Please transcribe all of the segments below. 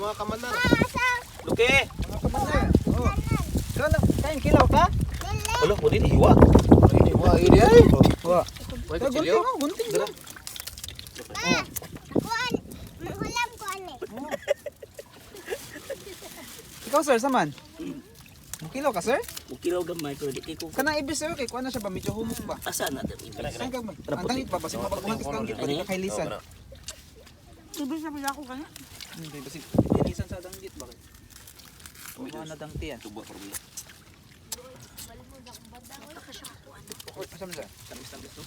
Mga kamanar. Luke. Mga kamanar. Oh. Kala, kain kilaw ka? Wala ko din hiwa. Wa ini ay. Wa. Way Gunting, kutsilyo. oh, gunting lang. Kuan, mahulam ko ani. Ikaw, sir, saman. Mukilaw ka, sir? Mukilaw gamay pero di kay ko. Kanang ibis, sir, kay kuan na siya ba medyo humok ba? Asa na dali. Saan ka man? Ang dangit ba basig mabaguhan kas danggit ba di ka kailisan. Ibig sabihin ako kanya. Hindi basig ilisan sa danggit ba kay? Wala na dangti yan. Tubo por bulo. Asa man sir? Tamis-tamis to.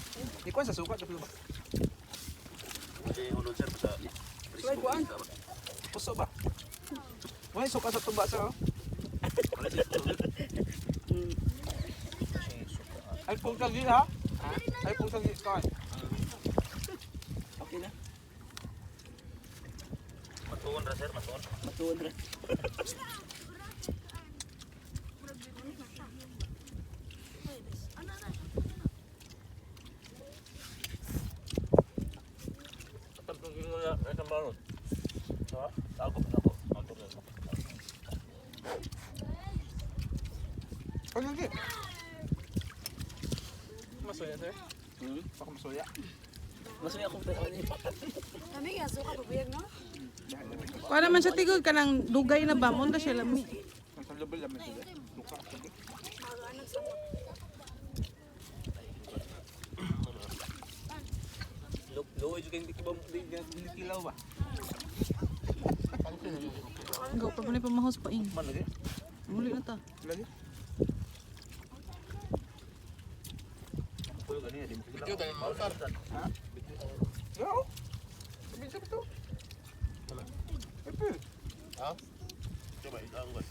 Di kuan sa suka sa ba? Hindi hulod sir sa. Sulay kuan. Puso ba? Wala suka sa tuba sir. Oh. Ay pulsa di ha? Ay pulsa di ka. Okay na. Matuon ra sir, matuon. Matuod ra. Tampong mo na sa barot. Ha? Tago na ako. Tago na ako. Ano lagi? Masuya sir? Hmm? Baka masuya. Masuya akong pero ni. Kami nga suka pabuyag no. Kuha naman siya tigod ka ng dugay na ba? Munda siya lami. Ang sa lubol lang sila. Luka. Luoy jud kay di kilaw ba? Gaw pa man pamahos pa ing. Man lagi. Muli na ta. Lagi. Kuyo gani di mo kilaw. Video tayo mausar. Ha? Yo. Sabi sa to. Epe. Ha? Coba ito ang gas.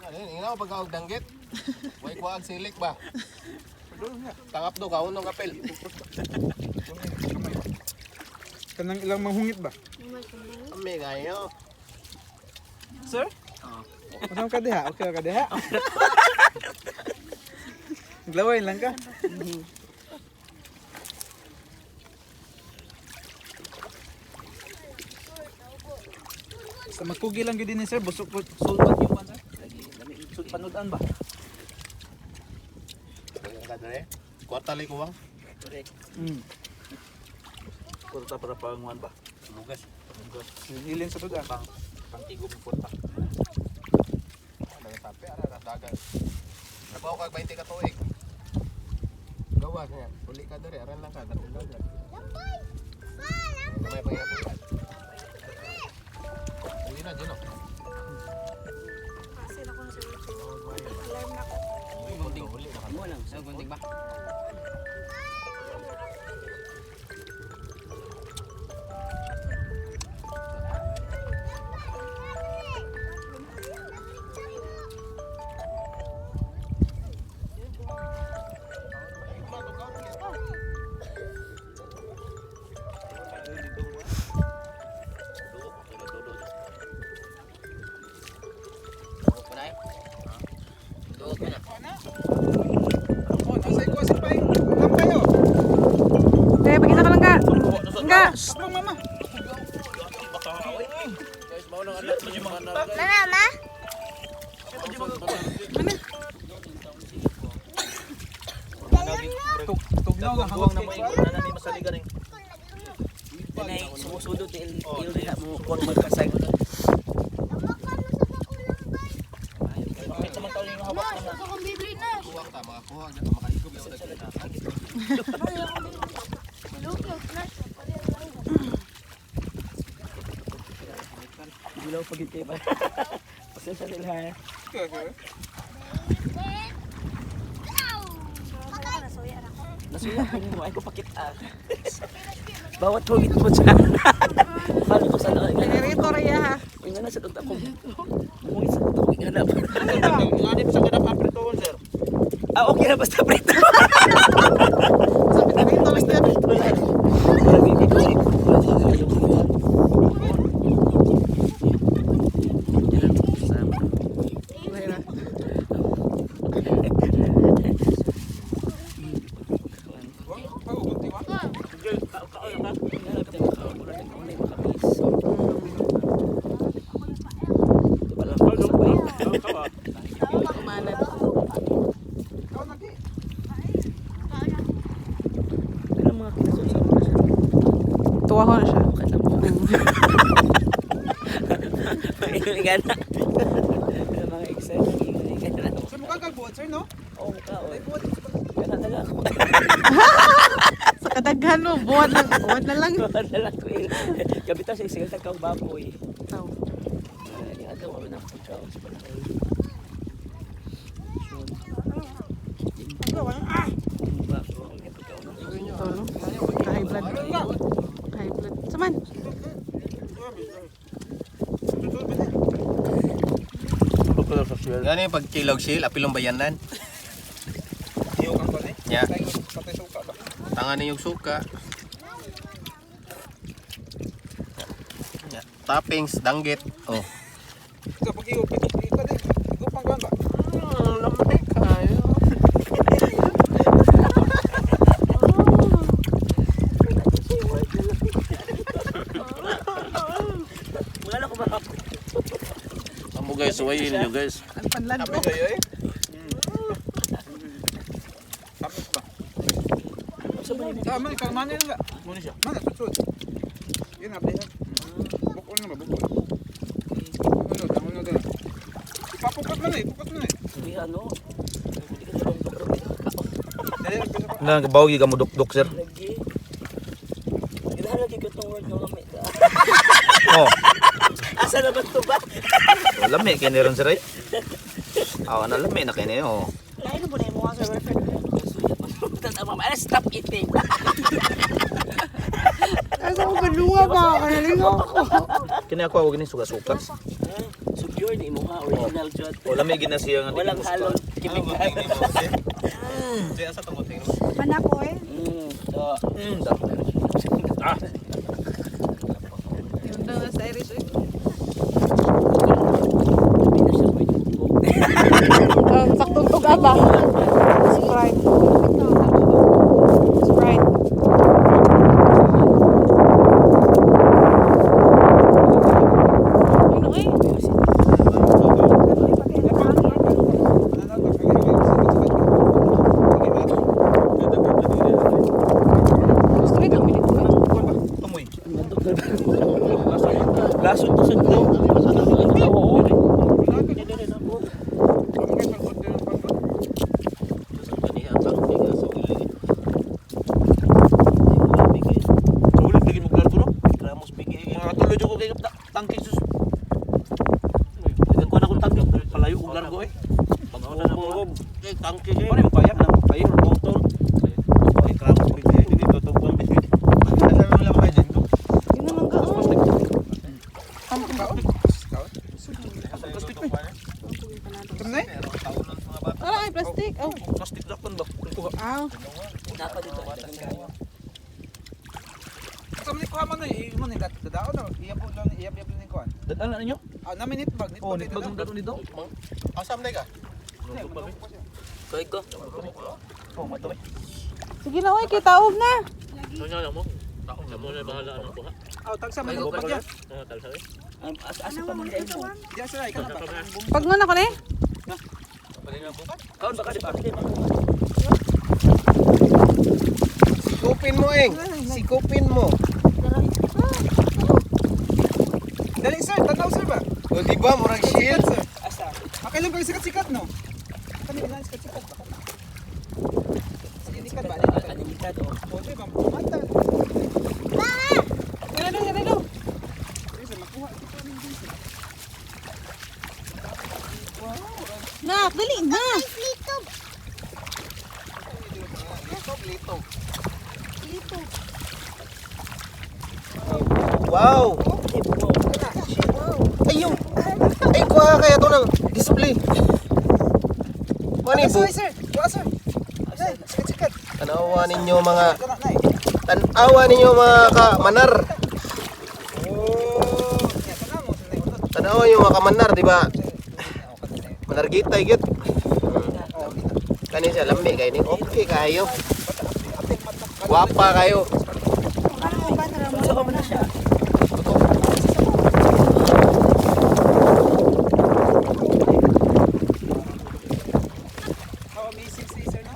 Ano yun, ingin ako pagkaog danggit. Way kuag silik ba? Padulong niya. Tangap do kaon ng kapel. Kanang ilang manghungit ba? Ami kayo. Sir? Masam ka diha? Okay ka diha? Glaway lang ka. Sa magkugi lang gyud ni sir, busog ko sulbat yung pan sir. Lagi lami. Sud panudan ba? Ang kadre. Kwarta lay kuwang. Correct. Kurta para panguan ba? Lugas. Yung ilin sa sudan pang pangtigom kurta. Mga tape ara ra dagan. Trabaho kag 20 ka tuig. Gawas niya. Uli ka dere, aran lang ka darong dagan. Lambay. Pa, lambay. May pangyapon. Uli na dyan oh. Asin ako na sa YouTube. Alarm na ako. Gunting uli na Mo lang sa gunting ba? Duot mo na. Oh, nasa ko si Pai. Lambay oh. Kaya pag-isa ka lang ka. Nga. Shh, mama, mama. Mama, ma. Tug tugnaw nga Tugnaw hanggang na mo na nami masaligan ning. Kanay sumusudot ni il il mo kuan magkasag. Tama ka na sa bako lambay. Bakit naman taon yung hawak na? Gusto kong bibli na. Kuwang ta makakuha gyud makaigom yaw daghan. Gilaw pagid kay ba. Pasensya nila ha. Okay, okay. Nasuya na ako. Nasuya ko mo ay ko pakita. Bawat hugit mo siya. Balo ko sa na. Generator ya ha. Inga na sa tunta ko. Mungit sa tunta ko inganap. Nganip sa ganap ang pritoon sir. Ah, okay na basta prito. Sa pitarito lang yan. Wala. Wala gid. Wala na. Wa, pa gunting wa. Wala Maingon na. Mga excited ingon na. Sir, mukha kang buhat, sir, no? Oh, mukha oh. Kana na lang ako. Sa kadaghan mo, buwan lang, buwan na lang. Buwan na lang ko. Gabi ta sa isang tagkang baboy. Taw. Ay, adlaw kami na pagkaon sa balay. Bako, ang pagkaon. Ito, no? High blood. High blood. Saman. Gani pag kilog sil, apilong bayanan. Iyo kang kuwan eh. Ya. Patay suka ba? Tanga ni yung suka. Ya, toppings, danggit. Oh. So, pag iyo, ikaw din. Ikaw pang kuwan ba? Lamay kayo. Wala ko ba? Amo guys, suwayin niyo guys. Ang panlad Sabi sa'yo eh. Sabi ko ba? Tama, ikaw man yun ba? Muna siya. Mana, susud. Yun, abli ha. Bukol na ba? Bukol. Ano, tama na doon. Ipapukat mo na eh, pukat mo na eh. Hindi ano. Hindi ka dalawang doktor. Dali, umpisa pa. Na bawgi ka mo dukduk sir. Lagi. Ilahan lagi ko itong word nga kami. Oh, Asa na ba ito ba? lami kay ni ron sir ay. Aw, na lami na kay ni oh. Lain mo na yung mukha sa boyfriend. Stop eating. Asa ko kaluwa ba? Kanalingaw ko. Kini ako og ni suka-suka. So pure ni mo ha, original jud. O lami gid na siya nga di Walang mo suka. halong chemical. Diyan sa tungkol tingin. Panak ko eh. So, Da. Yung daw sa Irish. Eh. hindi na siya pwede. Saktong tuga ba? Sprite. Sprite. Ano eh? Gusto mo itong minute ko? Tumoy. Lason to sa ko. Oo. Ulit bigin mo largo no? Ramos bigin. Mga tuloy ko kay tangke sus. Ko na kong tangke palayo og largo eh. Pag tangke eh. Pare mo kaya na payo motor. Ay kramos bigin dito to pambi. Asa na lang kayo dyan? Yun naman ka. Oh. Wala ay plastic. Oh. Plastic dakon ba? Kuha. Aw. Napa dito ang kayo. Sa mga kuha man na eh, man eh, dadao na, iyab lang, iyab iyab ni kuan. Dadala ninyo? Ah, namin nitbag, nitbag. Oh, nitbag mo dato nito. Asam na ka? Koy ko. Oh, matoy. Sige na oy, kitaob na. Mo na bahala ang kuha. Ah, tagsa man nitbag yan. Asa asa pa man dai mo. Diyan sila, ikaw na ba? Pag mo na ko ni. Kaon ba ka di ba? Sikupin mo, Eng. Sikupin mo. Dali sir, tanaw sir ba? O, di ba? Murag shield. Sikat sir. Asa? Okay lang kayo sikat-sikat no? Kami ilan sikat-sikat ba? Sige, nikat ba? Nikat. Ano ni ka do? O, di ba? Mata. Ganado, ganado. Dali sir, makuha. Nak, dali na. Lito. Litog, litog. Lito. Wow! Ay, yung... Ay, kuha kaya ito ng display. Mani, bu. Sir, sir. Kuha sir. Ay, sikat-sikat. Tanawa ninyo mga... Kana na eh. Tanawa ninyo mga kamanar. Oh, ya tanaw mo sir na utot. Tanawa yung mga kamanar, di ba? Oh, kanina eh. Manargitay, git. Oh, kita. Kani siya, lambi kayo ni. Okay kayo. Apil mata. Guwapa kayo. Ano ba tara mo? Sa man na siya. How amazing si sir no?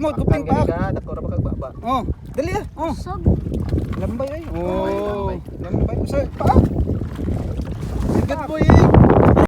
Kamot kuping Pagtangin pa. ka, dako ra ba kag baba. Oh, dali ah. Oh. Sab. Lambay ay. Oh, Lambay. lambay. Sa paa. Good boy eh.